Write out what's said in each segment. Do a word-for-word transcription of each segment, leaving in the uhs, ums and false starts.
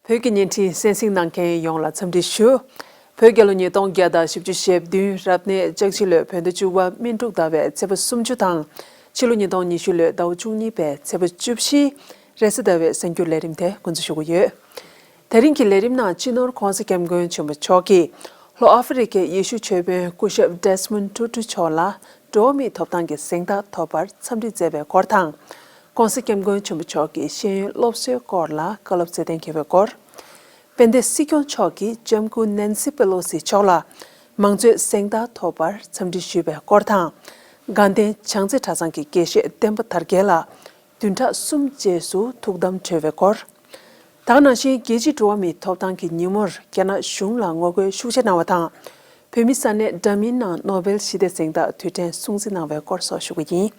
བོད་ཀྱི་བརྙན་འཕྲིན་གསན་གཟིགས་གནང་མཁན་ཡོངས་ལ་འཚམས་འདྲི་ཞུ། བོད་རྒྱལ་ལོ་ཉིས་སྟོང་བརྒྱ་དང་བཞི་བཅུ་ཞེ་བདུན་རབ་གནས་ལྕགས་བྱི་ལོའི་བོད་ཟླ་བཅུ་པ་སྨིན་དྲུག་ཟླ་བའི་ཚེས་པ་སུམ་ཅུ་དང་། ཕྱི་ལོ་ཉིས་སྟོང་ཉི་ཤུ་ལོའི་ཟླ་བ་བཅུ་གཉིས་པའི་ཚེས་པ་བཅུ་བཞི། རེས་གཟའ་ཟླ་བའི་གསར་འགྱུར་ལས་རིམ་དེ་འགོ་འཛུགས་ཞུ་གི་ཡོད། དེ་རིང་གི་ལས་རིམ་ནང་སྤྱི་ནོར་༸གོང་ས་༸སྐྱབས་མགོན་ཆེན་པོ་མཆོག་གིས་ལྷོ་ཨ་ཧྥེ་རི་ཁའི་ཡེ་ཤུ་ཆོས་དཔོན་སྐུ་ཞབས་ཌེ་སི་མོན་ཊུ་ཊུ་མཆོག་ལ་འགྲོ་བ་མིའི་ཐོབ་ཐང་གི་གཟེངས་རྟགས་ཐོབ་པར་འཚམས་འདྲི་མཛད་པའི་སྐོར་དང་། ༸་གོང་ས་༸སྐྱབས་མགོན་ཆེན་པོ་མཆོག་གི་ཤེས་ཡོན་སློབ་གསོའི་སྐོར་ལ་བཀའ་སློབ་སྩལ་གཏན་འཁེལ་བའི་སྐོར། དཔལ་ལྡན་སྲིད་སྐྱོང་མཆོག་གིས་ལྕམ་སྐུ་ནན་སི་པེ་ལོ་སི་མཆོག་ལ་མང་གཙོའི་གཟེངས་རྟགས་ཐོབ་པར་འཚམས་འདྲི་ཞུས་པའི་སྐོར་དང་། དགའ་ལྡན་བྱང་རྩེ་གྲྭ་ཚང་གི་དགེ་བཤེས་བསྟན་པ་དར་རྒྱས་ལ་བདུན་ཕྲག་གསུམ་རྗེས་སུ་ཐུགས་དམ་གྲོལ་བའི་སྐོར། ད་ག་ནང་བཞིན་རྒྱལ་སྤྱིའི་འགྲོ་བ་མིའི་ཐོབ་ཐང་གི་ཉིན་མོར་རྒྱ་ནག་གཞུང་ལ་ངོ་རྒོལ་ཤུགས་ཆེ་གནང་བ་དང་། བོད་མི་ས་གནས་འདྲ་མིན་ནང་ནོ་བེལ་ཞི་བདེ་གཟེངས་རྟགས་དུས་དྲན་སྲུང་བརྩི་གནང་བའི་སྐོར་སོགས་ཞུ་གི་ཡིན།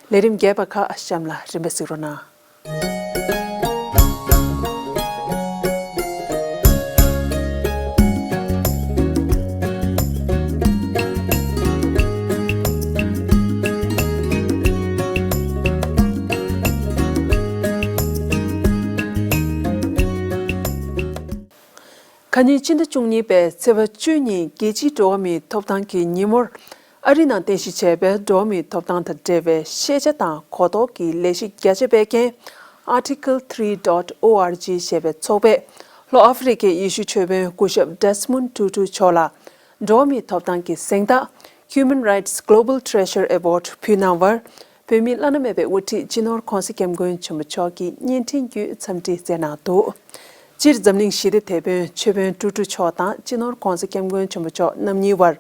ལས་རིམ་རྒྱས་པ་ཁག་གཤམ་ལ་རིམ་པས་གཟིགས་རོགས་གནང་། ཁ་ཉིན་སྤྱི་ཟླ་བཅུ་གཉིས་པའི་ཚེས་པ་བཅུ་ཉིན་རྒྱལ་སྤྱིའི་འགྲོ་བ་མིའི་ཐོབ་ཐང་གི་ཉིན་མོར། ཨ་རིའི་ནང་རྟེན་གཞི་བྱས་པའི་འགྲོ་བ་མིའི་ཐོབ་ཐང་དང་འབྲེལ་བའི་ཤེས་བྱ་དང་གོ་རྟོགས་ཀྱི་ལས་གཞི་རྒྱ་ཆེ་སྤེལ་མཁན་Article three dot org ཞེས་པའི་ཚོགས་པས་ལྷོ་ཨ་ཧྥེ་རི་ཁའི་ཡེ་ཤུ་ཆོས་དཔོན་སྐུ་ཞབས་Desmond Tutu མཆོག་ལ་འགྲོ་བ་མིའི་ཐོབ་ཐང་གི་གཟེངས་རྟགས་Human Rights Global Treasure Award ཕུལ་གནང་བར། བོད་མིའི་བླ་ན་མེད་པའི་དབུ་ཁྲིད་སྤྱི་ནོར་༸གོང་ས་༸སྐྱབས་མགོན་ཆེན་པོ་མཆོག་གིས་བརྙན་འཕྲིན་བརྒྱུད་འཚམས་འདྲི་མཛད་གནང་འདུག་སྤྱིར་འཛམ་གླིང་ཞི་བདེ་དེད་དཔོན་ཆོས་དཔོན་ཀྲུ་ཀྲུ་མཆོག་དང་སྤྱི་ནོར་༸གོང་ས་༸སྐྱབས་མགོན་ཆེན་པོ་མཆོག་རྣམ་གཉིས་བར་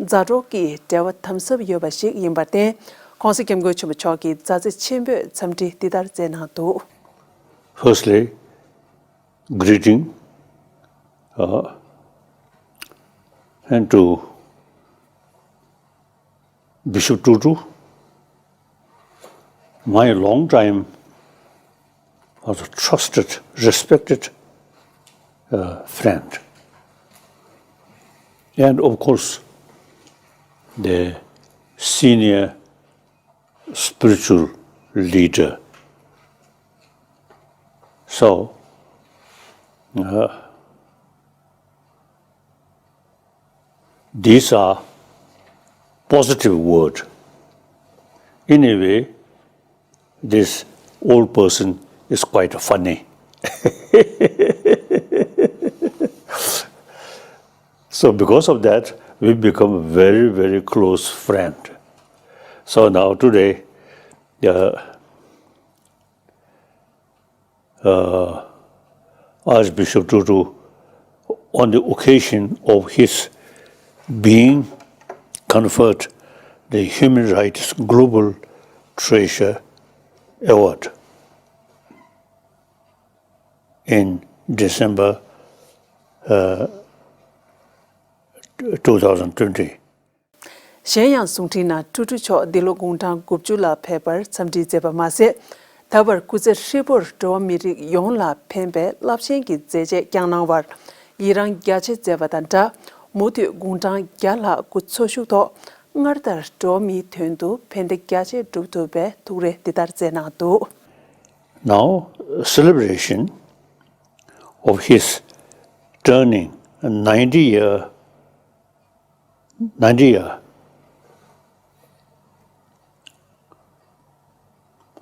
མཛའ་གྲོགས་ཀྱི་འབྲེལ་བ་དམ་ཟབ་ཡོད་པ་ཞིག་ཡིན་པར་བརྟེན། ༸གོང་ས་༸སྐྱབས་མགོན་ཆེན་པོ་མཆོག་གིས་མཛའ་བརྩེ་ཆེན་པོས་འཚམས་འདྲི་འདི་ལྟར་མཛད་གནང་འདུག Firstly, greeting, uh, and to Bishop Tutu, my long time as a trusted, respected, uh, friend. And of course, the senior spiritual leader. So, uh, these are positive words. Anyway, this old person is quite funny. So because of that, we become very, very close friend. So now today, uh, uh, Archbishop Tutu, on the occasion of his being conferred the Human Rights Global Treasure Award in December, uh, two thousand twenty. གཞན་ཡང་གསུང་འཕྲིན་ནང་ཀྲུ་ཀྲུ་མཆོག་འདི་ལོ་དགུང་གྲངས་དགུ་བཅུ་ལ་ཕེབས་པར་འཚམས་འདྲི་མཛད་པ་མ་ཟད། ད་བར་སྐུ་ཚེ་ཧྲིལ་པོར་འགྲོ་བ་མི་རིགས་ཡོངས་ལ་ཕན་པའི་རླབས་ཆེན་གྱི་མཛད་རྗེས་བསྐྱངས་གནང་བར་ཡི་རང་རྒྱ་ཆེ་མཛད་པ་དང་སྦྲགས། མུ་མཐུད་དགུང་གྲངས་བརྒྱ་ལྷག་སྐུ་འཚོ་བཞུགས་ཐོག་སྔར་ལྟར་འགྲོ་བ་མིའི་དོན་དུ་ཕན་བདེ་རྒྱ་ཆེ་སྒྲུབ་ཐུབ་པའི་ཐུགས་རེ་འདི་ལྟར་མཛད་གནང་འདུག Now, celebration of his turning ninety year ninety year.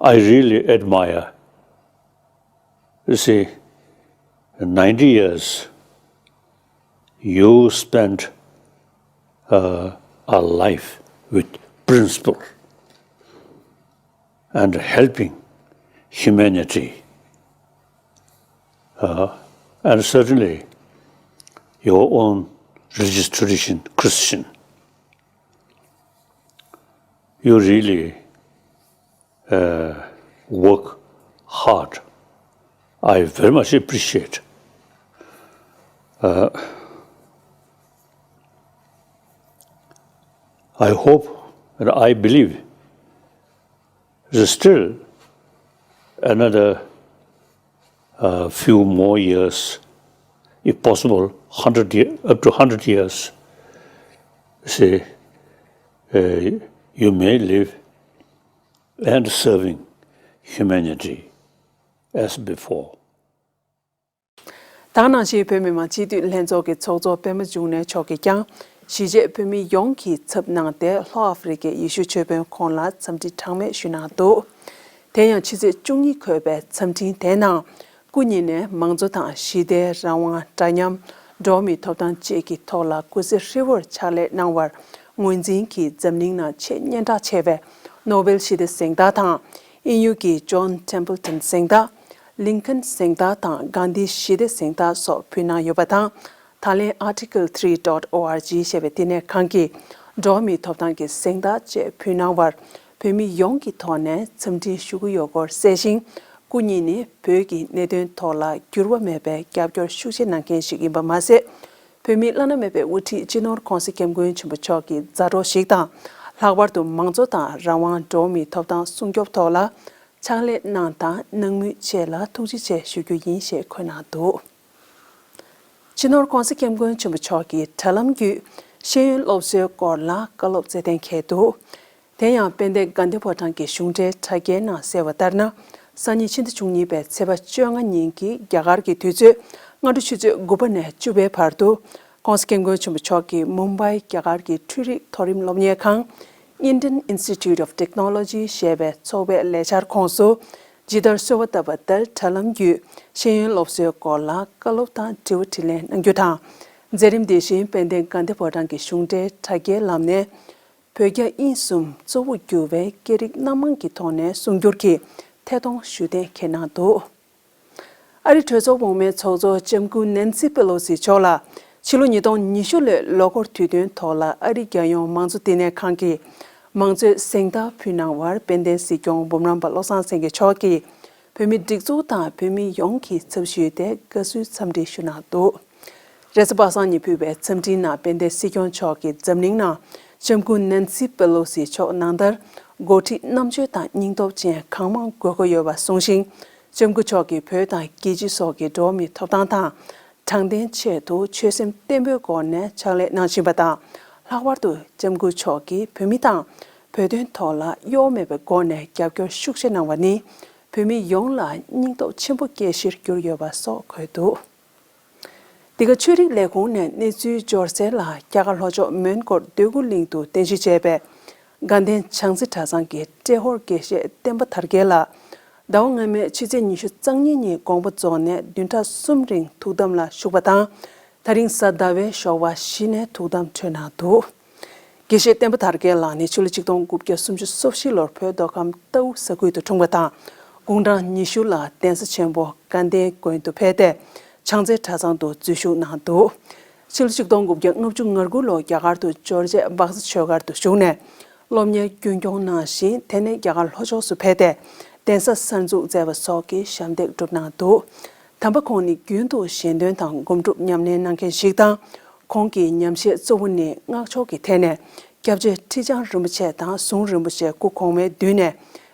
I really admire. You see, ninety years, you spent, uh, a life with principle and helping humanity. Uh, and certainly your own religious tradition, Christian. You really, uh, work hard. I very much appreciate. Uh, I hope and I believe there's still another, uh, few more years, if possible, hundred year, up to hundred years. Say, uh, you may live and serving humanity as before. ད་ག་ནང་བཞིན་བོད་མི་མང་སྤྱི་འཐུས་ལྷན་ཚོགས་ཀྱི་ཚོགས་གཙོ་པད་མ་འབྱུང་གནས་མཆོག་གིས་ཀྱང་གཞིས་བྱེས་བོད་མི་ཡོངས་ཀྱི་ཚབ་གནང་སྟེ་ལྷོ་ཨ་ཧྥེ་རི་ཁའི་ཡེ་ཤུ་ཆོས་དཔོན་ཁོང་ལ་འཚམས་འདྲི་གྲངས་མེད་ཞུས་གནང་འདུག་དེ་ཡང་ཕྱི་ཚེས་བཅུ་གཉིས་འཁོད་པའི་འཚམས་འཕྲིན་དེའི་ནང་སྐུ་ཉིད་ནས་མང་གཙོ་དང་ཞི་བདེ་རང་དབང་འདྲ་མཉམ་འགྲོ་བ་མིའི་ཐོབ་ཐང་བཅས་ཀྱི་ཐོག་ལ་སྐུ་ཚེ་ཧྲིལ་བོར་ཕྱག་ལས་གནང་བར་ངོས་འཛིན་གྱིས་འཛམ་གླིང་ནང་ཆེས་སྙན་གྲགས་ཆེ་བའི་ནོ་བེལ་ཞི་བདེ་གཟེངས་རྟགས་དང་དབྱིན་ཡུལ་གྱི་ཇོན་ཊེམ་པལ་ཊོན་གཟེངས་རྟགས། ལིན་ཁན་གཟེངས་རྟགས་དང་གྷན་དྷི་ཞི་བདེ་གཟེངས་རྟགས་སོགས་ཕུལ་གནང་ཡོད་པ་དང་། ད་ལན་article three dot org ཞེས་པའི་བསྟི་གནས་ཁང་གིས་འགྲོ་བ་མིའི་ཐོབ་ཐང་གི་གཟེངས་རྟགས་བཅས་ཕུལ་གནང་བར་བོད་མི་ཡོངས་ཀྱི་ཐོག་ནས་འཚམས་འདྲི་ཞུ་གི་ཡོད་སྐོར་གསལ་ཞིང་། སྐུ་ཉིད་ནི་བོད་ཀྱི་གནད་དོན་ཐོག་ལ་འགྱུར་བ་མེད་པའི་རྒྱབ་སྐྱོར་ཤུགས་ཆེ་གནང་མཁན་ཞིག་ཡིན་པ་མ་ཟད། བོད་མིའི་བླ་ན་མེད་པའི་དབུ་ཁྲིད་སྤྱི་ནོར་༸གོང་ས་༸སྐྱབས་མགོན་ཆེན་པོ་མཆོག་གི་མཛའ་གྲོགས་ཤིག་དང་། ལྷག་པར་དུ་མང་གཙོ་དང་རང་དབང་འགྲོ་བ་མིའི་ཐོབ་ཐང་སྲུང་སྐྱོབ་ཐོག་ལ་ཕྱག་ལས་གནང་དང་གནང་མུས་བཅས་ལ་ཐུགས་རྗེ་ཆེ་ཞུ་རྒྱུ་ཡིན་ཞེས་འཁོད་གནང་འདུག་སྤྱི་ནོར་༸གོང་ས་༸སྐྱབས་མགོན་ཆེན་པོ་མཆོག་གིས་དྲ་ལམ་བརྒྱུད་ཤེས་ཡོན་སློབ་གསོའི་སྐོར་ལ་བཀའ་སློབ་སྩལ་གཏན་འཁེལ་འདུག་དེ་ཡང་དཔལ་ལྡན་དགའ་ལྡན་ཕོ་བྲང་གི་གཞུང་འབྲེལ་དྲ་རྒྱའི་ནང་གསལ་བ་ལྟར་ན། སང་ཉིན་ཕྱི་ཟླ་བཅུ་གཉིས་པའི་ཚེས་པ་བཅོ་ལྔ་ཉིན་གྱི་རྒྱ་གར་གྱི་དུས་ཚོད་སྔ་དྲོ་ཆུ་ཚོད་དགུ་པ་ནས་བཅུ་པའི་བར་དུ། ༸གོང་ས་༸སྐྱབས་མགོན་ཆེན་པོ་མཆོག་གིས་མུམ་བྷའི་རྒྱ་གར་གྱི་འཕྲུལ་རིག་མཐོ་རིམ་སློབ་གཉེར་ཁང་། Indian Institute of Technology ཞེས་པའི་ཚོགས་པའི་ལས་འཆར་ཁོངས་སུ། ཇི་ལྟར་གསོལ་བ་བཏབ་པ་ལྟར་དྲ་ལམ་བརྒྱུད་ཤེས་ཡོན་སློབ་གསོའི་སྐོར་ལ་བཀའ་སློབ་དང་དྲི་བ་དྲིས་ལན་གནང་རྒྱུ་དང་། མཛད་རིམ་དེ་བཞིན་དཔལ་ལྡན་དགའ་ལྡན་ཕོ་བྲང་གི་གཞུང་འབྲེལ་དྲ་རྒྱའི་ལམ་ནས། བོད་རྒྱ་དབྱིན་གསུམ་གཙོ་བོར་གྱུར་བའི་སྐད་རིགས་སྣ་མང་གི་ཐོག་ནས་གསུང་སྒྱུར་གྱིས་ཐད་གཏོང་ཞུ་གཏན་འཁེལ་གནང་འདུག་ཨ་རིའི་གྲོས་ཚོགས་འོག་མའི་ཚོགས་གཙོ་ལྕམ་སྐུ་ནན་སི་པེ་ལོ་སི་མཆོག་ལ་ཕྱི་ལོ་ཉིས་སྟོང་ཉི་ཤུ་ལོའི་ལོ་འཁོར་དུས་སྟོན་ཐོག་ལ་ཨ་རིའི་རྒྱལ་ཡོངས་མང་གཙོ་བསྟི་གནས་ཁང་གིས་མང་གཙོའི་གཟེངས་རྟགས་ཕུལ་གནང་བར་དཔལ་ལྡན་སྲིད་སྐྱོང་འབུམ་རམས་པ་བློ་བཟང་སེང་གེ་མཆོག་གིས་བོད་མི་སྒྲིག་འཛུགས་དང་བོད་མི་ཡོངས་ཀྱི་ཚབ་ཞུས་ཏེ་དགའ་བསུའི་འཚམས་འདྲི་ཞུ་གནང་འདུག་རེས་གཟའ་པ་སངས་ཉིན་ཕུལ་བའི་འཚམས་འཕྲིན་ནང་དཔལ་ལྡན་སྲིད་སྐྱོང་མཆོག་གིས་འཛམ་གླིང་ནང་ལྕམ་སྐུ་ནན་སི་པེ་ལོ་སི་མཆོག་ནང་ལྟར་འགོ་ཁྲིད་རྣམ་དཔྱོད་དང་སྙིང་སྟོབས་ཅན་གང་མང་དགོས་མཁོ་ཡོད་པ་གསུངས་ཤིང་། ལྕམ་སྐུ་མཆོག་གིས་བོད་དང་རྒྱལ་སྤྱི་སོགས་ཀྱི་འགྲོ་བ་མིའི་ཐོབ་ཐང་དང་། དྲང་བདེན་ཆེད་དུ་ཆོད་སེམས་བརྟན་པོའི་སྒོ་ནས་ཕྱག་ལས་གནང་བཞིན་པ་དང་། ལྷག་པར་དུ་ལྕམ་སྐུ་མཆོག་གིས་བོད་མི་དང་བོད་དོན་ཐོག་ལ་གཡོ་མེད་པའི་སྒོ་ནས་རྒྱབ་སྐྱོར་ཤུགས་ཆེ་གནང་བ་ནི་བོད་མི་ཡོངས་ལ་སྙིང་སྟོབས་ཆེན་པོ་སྐྱེད་གཞིར་གྱུར་ཡོད་པ་སོགས་འཁོད་འདུག་འདི་ག་ཆོས་རིག་ལས་ཁུངས་ནས་གནས་ཚུལ་འབྱོར་གསལ་ལ། རྒྱ་གར་ལྷོ་ཕྱོགས་མོན་གྷོར་འདོད་རྒུ་གླིང་དུ་རྟེན་གཞི་བྱས་པའི་དགའ་ལྡན་བྱང་རྩེ་གྲྭ་ཚང་གི་ཏྲེ་ཧོར་དགེ་བཤེས་བསྟན་པ་དར་རྒྱས་ལགས། ཟླ་བ་སྔ་མའི་ཕྱི་ཚེས་ཉི་ཤུ་རྩ་གཉིས་ཉིན་དགོངས་པ་རྫོགས་ནས་བདུན་ཕྲག་གསུམ་རིང་ཐུགས་དམ་ལ་བཞུགས་པ་དང་། ད་རིང་གཟའ་ཟླ་བའི་ཞོགས་པ་གཞི་ནས་ཐུགས་དམ་གྲོལ་གནང་འདུག་དགེ་བཤེས་བསྟན་པ་དར་རྒྱས་ལགས་ནི་ཕྱི་ལོ་ཆིག་སྟོང་དགུ་བརྒྱ་སུམ་ཅུ་སོ་བཞི་ལོར་བོད་མདོ་ཁམས་རྟའུ་ས་ཁུལ་དུ་འཁྲུངས་པ་དང་། དགུང་གྲངས་ཉི་ཤུ་ལ་གདན་ས་ཆེན་པོ་དགའ་ལྡན་དགོན་དུ་ཕེབས་ཏེ། བྱང་རྩེ་གྲྭ་ཚང་དུ་འཛུལ་ཞུགས་གནང་འདུག་ཕྱི་ལོ་ཆིག་སྟོང་དགུ་བརྒྱ་ལྔ་བཅུ་ང་དགུ་ལོར་རྒྱ་གར་དུ་འབྱོར་རྗེས་སྦག་ས་ཆོས་སྒར་དུ་བཞུགས་ནས་སློབ་གཉེར་རྒྱུན་སྐྱོང་གནང་ཞིང་། དེ་ནས་རྒྱ་གར་ལྷོ་ཕྱོགས་སུ་ཕེབས་ཏེ་གདན་ས་གསར་འཛུགས་མཛད་པ་སོགས་ཀྱི་ཞབས་འདེགས་བསྒྲུབས་གནང་འདུག་དམ་པ་ཁོང་ནི་རྒྱུན་དུ་ཞལ་འདོན་དང་སྒོམ་སྒྲུབ་ཉམས་ལེན་གནང་མཁན་ཞིག་དང་། ཁོང་གི་ཉམས་བཞེས་གཙོ་བོ་ནི་སྔགས་ཕྱོགས་ཀྱི་ཐད་ནས་སྐྱབས་རྗེ་ཁྲི་བྱང་རིན་པོ་ཆེ་དང་ཟུང་རིན་པོ་ཆེ་སྐུ་གོང་མའི་མདུན་ནས་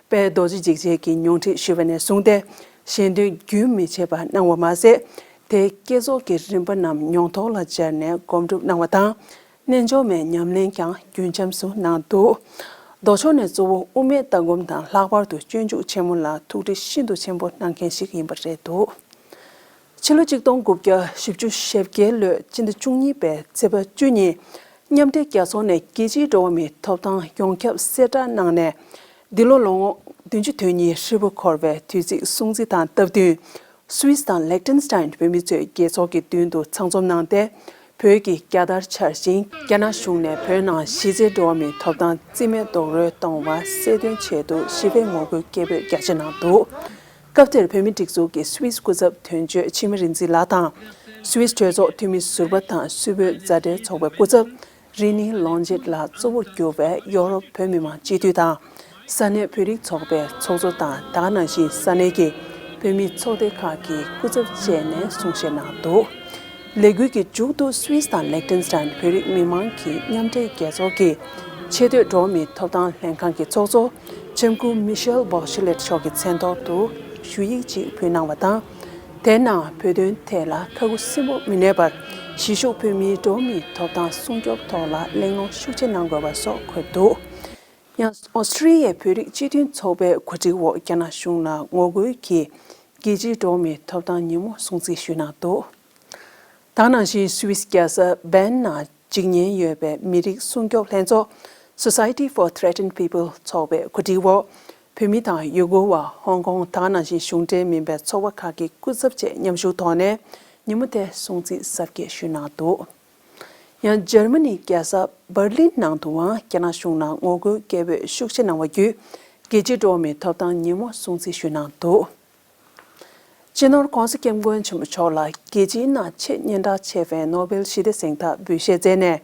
དཔལ་རྡོ་རྗེ་འཇིགས་བྱེད་ཀྱི་ཉུང་ཁྲིད་ཞུས་པ་ནས་བཟུང་སྟེ་ཞལ་འདོན་རྒྱུན་མི་ཆད་པར་གནང་བ་མ་ཟད། དེའི་བསྐྱེད་རྫོགས་ཀྱི་རིམ་པ་རྣམས་མྱོང་ཐོག་ལ་སྦྱར་ནས་སྒོམ་སྒྲུབ་གནང་བ་དང་། རྣལ་འབྱོར་མའི་ཉམས་ལེན་ཀྱང་རྒྱུན་འབྱམས་སུ་གནང་འདུག་མདོ་ཕྱོགས་ནས་གཙོ་བོ་དབུ་མའི་ལྟ་སྒོམ་དང་། ལྷག་པར་དུ་སྤྱོད་འཇུག་ཆེན་མོ་ལ་ཐུགས་ཁྲིད་ཤིན་ཏུ་ཆེན་པོ་གནང་མཁན་ཞིག་ཡིན་པ་རེད་འདུག་ཕྱི་ལོ་ཆིག་སྟོང་དགུ་བརྒྱ་བཞི་བཅུ་ཞེ་བརྒྱད་ལོའི་སྤྱི་ཟླ་བཅུ་གཉིས་པའི་ཚེས་པ་བཅུ་ཉིན་མཉམ་འབྲེལ་རྒྱལ་ཚོགས་ནས་རྒྱལ་སྤྱིའི་འགྲོ་བ་མིའི་ཐོབ་ཐང་ཡོངས་ཁྱབ་གསལ་བསྒྲགས་གནང་ནས། འདི་ལོ་ལོ་ངོ་བདུན་ཅུ་དོན་གཉིས་ཧྲིལ་པོ་འཁོར་བའི་དུས་ཚིགས་སྲུང་བརྩི་དང་སྟབས་བསྟུན། སུད་སི་དང་ལེག་ཏེན་སི་ཏན་བོད་མི་ཚོས་རྒྱལ་ཚོགས་ཀྱི་མདུན་དུ་ཚང་འཛོམས་གནང་སྟེ། བོད་ཀྱི་རྒྱལ་དར་འཕྱར་ཞིང་། རྒྱ་ནག་གཞུང་ནས་བོད་ནང་གཞིས་རྩེའི་འགྲོ་བ་མིའི་ཐོབ་ཐང་རྩིས་མེད་རྡོག་རོལ་གཏོང་བ་སེལ་འདོན་ཆེད་དུ་ཞི་བའི་ངོ་རྒོལ་སྐད་འབོད་རྒྱ་ཆེ་གནང་འདུག་སྐབས་དེར་བོད་མིའི་སྒྲིག་འཛུགས་ཀྱི་སུད་སི་སྐུ་ཚབ་དོན་གཅོད་འཆི་མེད་རིག་འཛིན་ལགས་དང་། སུད་སི་གྲོས་ཚོགས་འཐུས་མི་ཟུར་པ་དང་སུད་བོད་མཛའ་འབྲེལ་ཚོགས་པའི་སྐུ་ཚབ་རི་ནི་ལོང་ཇེད་ལགས་གཙོ་བོར་གྱུར་བའི་ཡོ་རོབ་བོད་མི་མང་སྤྱི་འཐུས་དང་། ས་གནས་བོད་རིགས་ཚོགས་པའི་ཚོགས་གཙོ་དང་། ད་ག་ནང་བཞིན་ས་གནས་ཀྱི་བོད་མིའི་ཚོགས་སྡེ་ཁག་གི་སྐུ་ཚབ་བཅས་ནས་གསུང་བཤད་གནང་འདུག་ལས་འགུལ་གྱི་མཇུག་ཏུ་སུད་སི་དང་ལེག་ཏེན་སི་ཏན་བོད་རིགས་མི་མང་གིས་མཉམ་འབྲེལ་རྒྱལ་ཚོགས་ཀྱི་ཆེས་མཐོའི་འགྲོ་བ་མིའི་ཐོབ་ཐང་ལྷན་ཁང་གི་ཚོགས་གཙོ་ལྕམ་སྐུ་མི་ཤེལ་བྷོ་ཤི་ལེད་མཆོག་གི་མཚན་ཐོག་ཏུ་ཞུ་ཡིག་ཅིག་ཕུལ་གནང་བ་དང་། དེའི་ནང་བོད་དོན་ཐད་ལ་ཁ་ཁུ་སིམ་པོ་མི་གནས་པར་གཞིས་བཞུགས་བོད་མིའི་འགྲོ་བ་མིའི་ཐོབ་ཐང་སྲུང་སྐྱོབ་ཐོག་ལ་གླེང་སློང་ཤུགས་ཆེ་གནང་དགོས་པ་སོགས་འཁོད་འདུག་ཡང་ཨོ་སི་ཀྲི་ཡའི་བོད་རིགས་སྤྱི་མཐུན་ཚོགས་པའི་གོ་སྒྲིག་འོག་རྒྱ་ནག་གཞུང་ལ་ངོ་རྒོལ་གྱིས་རྒྱལ་སྤྱིའི་འགྲོ་བ་མིའི་ཐོབ་ཐང་ཉིན་མོ་སྲུང་བརྩི་ཞུས་གནང་འདུག་ད་ག་ནང་བཞིན་སུད་སི་རྒྱལ་ས་བྷན་ནང་འཇིགས་ཉེན་ཡོད་པའི་མི་རིགས་སྲུང་སྐྱོབ་ལྷན་ཚོགས་Society for Threatened People ཚོགས་པའི་གོ་སྒྲིག་འོག་བོད་མི་དང་ཡུ་གུར་བ་ཧོང་ཀོང་ད་ག་ནང་བཞིན་གཞུང་འབྲེལ་མིན་པའི་ཚོགས་པ་ཁག་གི་སྐུ་ཚབ་བཅས་མཉམ་ཞུགས་ཐོག་ནས་ཉིན་མོ་དེ་སྲུང་བརྩི་གཟབ་རྒྱས་ཞུས་གནང་འདུག་ཡང་འཇར་མ་ནི་རྒྱལ་ས་འབར་ལིན་ནང་དུའང་རྒྱ་ནག་གཞུང་ནང་ངོ་རྒོལ་སྐད་འབོད་ཤུགས་ཆེ་གནང་བ་བརྒྱུད་རྒྱལ་སྤྱིའི་འགྲོ་བ་མིའི་ཐོབ་ཐང་ཉིན་མོ་སྲུང་བརྩི་ཞུས་གནང་འདུག་སྤྱི་ནོར་༸གོང་ས་༸སྐྱབས་མགོན་ཆེན་པོ་མཆོག་ལ་རྒྱལ་སྤྱིའི་ནང་ཆེས་སྙན་གྲགས་ཆེ་བའི་ནོ་བེལ་ཞི་བདེ་གཟེངས་རྟགས་འབུལ་བཞེས་མཛད་ནས་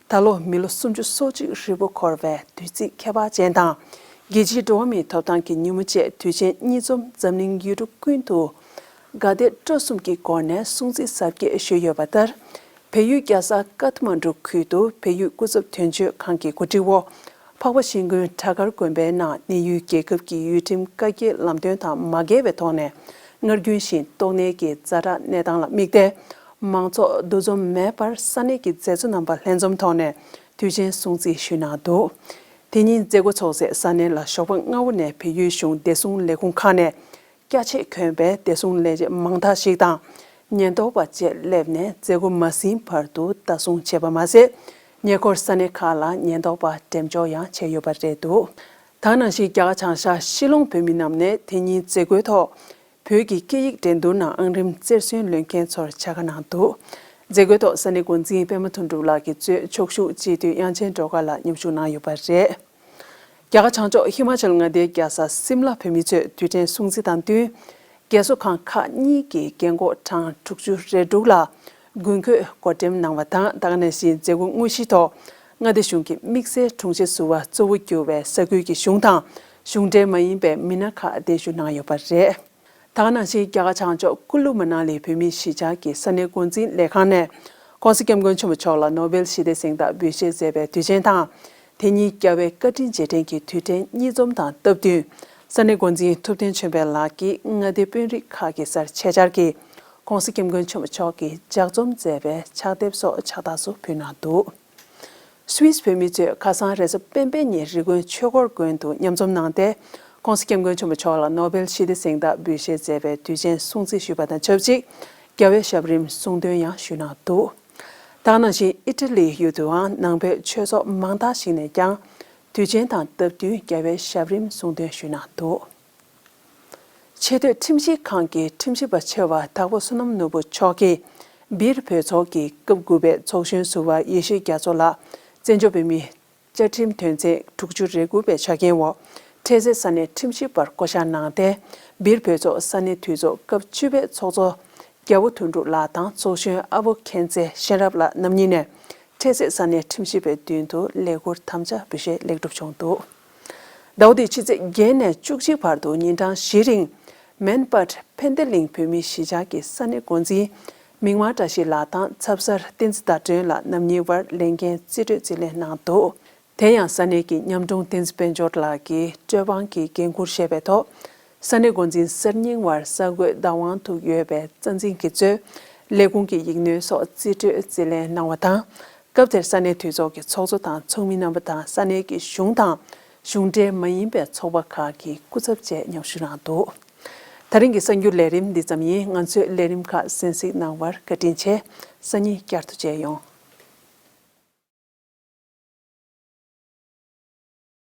ད་ལོ་མི་ལོ་སུམ་ཅུ་སོ་གཅིག་ཧྲིལ་པོ་འཁོར་བའི་དུས་ཚིགས་ཁྱད་པར་ཅན་དང་རྒྱལ་སྤྱིའི་འགྲོ་བ་མིའི་ཐོབ་ཐང་གི་ཉིན་མོ་བཅས་དུས་ཆེན་གཉིས་འཛོམས་འཛམ་གླིང་ཡུལ་གྲུ་ཀུན་ཏུ་དགའ་དད་སྤྲོ་གསུམ་གྱི་སྒོ་ནས་སྲུང་བརྩི་གཟབ་རྒྱས་ཞུས་ཡོད་པ་ལྟར། བལ་ཡུལ་རྒྱལ་ས་ཀཏ་མན་གྲུ་ཁུལ་དུ་བལ་ཡུལ་སྐུ་ཚབ་དོན་གཅོད་ཁང་གི་གོ་སྒྲིག་འོག་འཕགས་པ་ཤིང་ཀུན་བྲག་དཀར་དགོན་པའི་ནང་གནས་ཡུལ་རྒྱལ་ཁབ་ཀྱི་ཡུལ་ཁྲིམས་བཀའ་རྒྱའི་ལམ་སྟོན་དང་མ་འགལ་བའི་ཐོག་ནས་སྔར་རྒྱུན་བཞིན་ཏོག་ནད་ཀྱི་ཛ་དྲག་གནས་སྟངས་ལ་དམིགས་ཏེ། མང་ཚོགས་འདུ་འཛོམས་མེད་པར་ས་གནས་ཀྱི་མཛད་གཙོ་རྣམ་པ་ལྷན་འཛོམས་ཐོག་ནས་དུས་ཆེན་སྲུང་བརྩི་ཞུས་གནང་འདུག་དེ་ཉིན་མཛད་སྒོ་ཚོགས་སའི་ས་གནས་ལ་ཞོགས་པ་སྔ་པོ་ནས་བལ་ཡུལ་གཞུང་བདེ་སྲུང་ལས་ཁུངས་ཁག་ནས་རྒྱ་ཆེ་གོན་པའི་བདེ་སྲུང་ལས་བྱེད་མང་དག་ཞིག་དང་། ཉེན་རྟོག་པ་བཅས་སླེབས་ནས་མཛད་སྒོ་མ་ཟིན་བར་དུ་ལྟ་སྲུང་བྱས་པ་མ་ཟད། ཉེ་འཁོར་ས་གནས་ཁག་ལ་ཉེན་རྟོག་པ་འགྲེམས་འཇོག་ཡང་བྱས་ཡོད་པ་རེད་འདུག་ད་ག་ནང་བཞིན་རྒྱ་གར་བྱང་ཤར་ཤི་ལོང་བོད་མི་རྣམས་ནས་དེ་ཉིན་མཛད་སྒོའི་ཐོག་བོད་ཀྱི་སྐད་ཡིག་འགྲན་བསྡུར་ནང་ཨང་རིམ་རྩེར་སོན་ལོན་མཁན་ཚོར་བྱ་དགའ་གནང་འདུག་མཛད་སྒོའི་ཐོག་ས་གནས་འགོ་འཛིན་པད་མ་དོན་གྲུབ་ལགས་ཀྱིས་གཙོས་ཕྱོགས་བཞུགས་སྤྱི་འཐུས་དབྱངས་ཅན་སྒྲོལ་དཀར་ལགས་མཉམ་ཞུགས་གནང་ཡོད་པ་རེད། རྒྱ་གར་བྱང་ཕྱོགས་ཧི་མ་ཅལ་མངའ་སྡེའི་རྒྱལ་ས་སིམ་ལ་བོད་མི་ཚོས་དུས་དྲན་སྲུང་བརྩི་དང་བསྟུན། རྒས་གསོ་ཁང་ཁག་གཉིས་ཀྱི་རྒན་འཁོགས་གྲངས་དྲུག་ཅུ་རེ་དྲུག་ལ་དགུན་ཁོད་བགོ་འགྲེམས་གནང་བ་དང་། ད་ག་ནང་བཞིན་མཛད་སྒོ་དངོས་གཞིའི་ཐོག་མངའ་སྡེ་གཞུང་གི་དམིགས་བསལ་དྲུང་ཆེ་ཟུར་པ་གཙོ་བོ་གྱུར་བའི་ས་ཁུལ་གྱི་གཞུང་དང་གཞུང་འབྲེལ་མ་ཡིན་པའི་མི་སྣ་ཁག་གདན་ཞུ་གནང་ཡོད་པ་རེད། ད་ག་ནང་བཞིན་རྒྱ་གར་བྱང་ཕྱོགས་ཀུ་ལུ་མ་ན་ལི་བོད་མིའི་གཞིས་ཆགས་ཀྱི་ས་གནས་འགོ་འཛིན་ལས་ཁང་ནས་༸གོང་ས་༸སྐྱབས་མགོན་ཆེན་པོ་མཆོག་ལ་ནོ་བེལ་ཞི་བདེ་གཟེངས་རྟགས་འབུལ་བཞེས་མཛད་པའི་དུས་ཆེན་དང་། དེ་ཉིན་རྒྱལ་བའི་བཀའ་དྲིན་རྗེས་དྲན་གྱི་དུས་དྲན་གཉིས་འཛོམས་དང་སྟབས་བསྟུན། ས་གནས་འགོ་འཛིན་ཐུབ་བསྟན་ཆོས་འཕེལ་ལགས་ཀྱིས་མངའ་སྡེ་དཔོན་རིགས་ཁག་གི་སར་ཆེད་བཅར་གྱིས་༸གོང་ས་༸སྐྱབས་མགོན་ཆེན་པོ་མཆོག་གིས་ལྗགས་རྩོམ་མཛད་པའི་ཕྱག་དེབ་སོགས་ཕྱག་རྟགས་སུ་ཕུལ་གནང་འདུག་སུད་སི་བོད་མི་ཚོས་ཁ་སང་རེས་གཟའ་སྤེན་པའི་ཉིན་རི་ཀོན་ཆོས་འཁོར་དགོན་དུ་མཉམ་འཛོམས་གནང་སྟེ། ༸གོང་ས་༸སྐྱབས་མགོན་ཆེན་པོ་མཆོག་ལ་ནོ་བེལ་ཞི་བདེ་གཟེངས་རྟགས་འབུལ་བཞེས་མཛད་པའི་དུས་ཆེན་སྲུང་བརྩི་ཞུས་པ་དང་ཆབས་ཅིག་རྒྱལ་བའི་ཞབས་རིམ་གསུང་འདོན་ཡང་ཞུས་གནང་འདུག་ད་ག་ནང་བཞིན་ཨི་ཊ་ལི་ཡུལ་དུའང་ནང་པའི་ཆོས་ཚོགས་མང་དག་ཞིག་ནས་ཀྱང་དུས་ཆེན་དང་སྟབས་བསྟུན་རྒྱལ་བའི་ཞབས་རིམ་གསུང་འདོན་ཞུས་གནང་འདུག་ཆེས་མཐོའི་ཁྲིམས་ཞིབ་ཁང་གི་ཁྲིམས་ཞིབ་པ་ཆེ་བ་དྭགས་པོ་བསོད་ནམས་ནོར་བུ་མཆོག་གིས་སྦིར་བོད་ཚོགས་ཀྱི་སྐབས་དགུ་པའི་ཚོགས་གཞོན་ཟུར་པ་ཡེ་ཤེས་རྒྱ་མཚོ་ལ་བཙན་བྱོལ་བོད་མིའི་བཅའ་ཁྲིམས་དོན་ཚན་དྲུག་ཅུ་རེ་དགུ་པའི་ཆ་རྐྱེན་འོག་འཕྲལ་སེལ་ས་གནས་ཁྲིམས་ཞིབ་པར་བསྐོ་གཞག་གནང་སྟེ། སྦིར་བོད་ཚོགས་ས་གནས་འཐུས་ཚོགས་སྐབས་བཅུ་པའི་ཚོགས་གཙོ་རྒྱལ་པོ་དོན་གྲུབ་ལགས་དང་ཚོགས་གཞོན་ཨ་བོ་མཁྱེན་བརྩེ་གཤེན་རབ་ལགས་རྣམ་གཉིས་ནས་འཕྲལ་སེལ་ས་གནས་ཁྲིམས་ཞིབ་པའི་མདུན་དུ་ལས་ཁུར་དམ་བཅའ་འབུལ་བཞེས་ལེགས་གྲུབ་བྱུང་འདུག་ཟླ་བ་འདིའི་ཕྱི་ཚེས་བརྒྱད་ནས་བཅུ་གཅིག་བར་དུ་ཉིན་གྲངས་བཞིའི་རིང་མན་པད་ཕན་བདེ་གླིང་བོད་མིའི་གཞིས་ཆགས་ཀྱི་ས་གནས་འགོ་འཛིན་མིག་དམར་བཀྲ་ཤིས་ལགས་དང་ཚབ་གསར་བསྟན་འཛིན་ཟླ་སྒྲོན་ལགས་རྣམ་གཉིས་དབར་ལས་འགན་རྩིས་སྤྲོད་རྩིས་ལེན་གནང་འདུག་དེ་ཡང་ས་གནས་ཀྱི་ཉམས་མྱོང་བསྟན་འཛིན་དཔལ་འབྱོར་ལགས་ཀྱིས་སྤྲོད་དབང་གི་འགན་འཁུར་བཞེས་པའི་ཐོག་ས་གནས་འགོ་འཛིན་གསར་རྙིང་དབར་གསར་འགོད་བདག་དབང་དུ་ཡོད་པའི་རྩ་འཛིན་གྱིས་གཙོས་ལས་ཁུངས་ཀྱི་ཡིག་སྣོད་སོགས་རྩིས་སྤྲོད་རྩིས་ལེན་གནང་བ་དང་། སྐབས་དེར་ས་གནས་འཐུས་ཚོགས་ཀྱི་ཚོགས་གཙོ་དང་ཚོགས་མི་རྣམ་པ་དང་ས་གནས་ཀྱི་གཞུང་དང་གཞུང་འབྲེལ་མ་ཡིན་པའི་ཚོགས་པ་ཁག་གི་སྐུ་ཚབ་བཅས་མཉམ་ཞུགས་གནང་འདུག་ད་རིང་གི་གསར་འགྱུར་ལས་རིམ་འདི་ཙམ་ཡིན། ང་ཚོའི་ལས་རིམ་ཁག་གསན་གཟིགས་གནང་བར་བཀའ་དྲིན་ཆེ། སང་ཉིན་བསྐྱར་དུ་མཇལ་ཡོང་།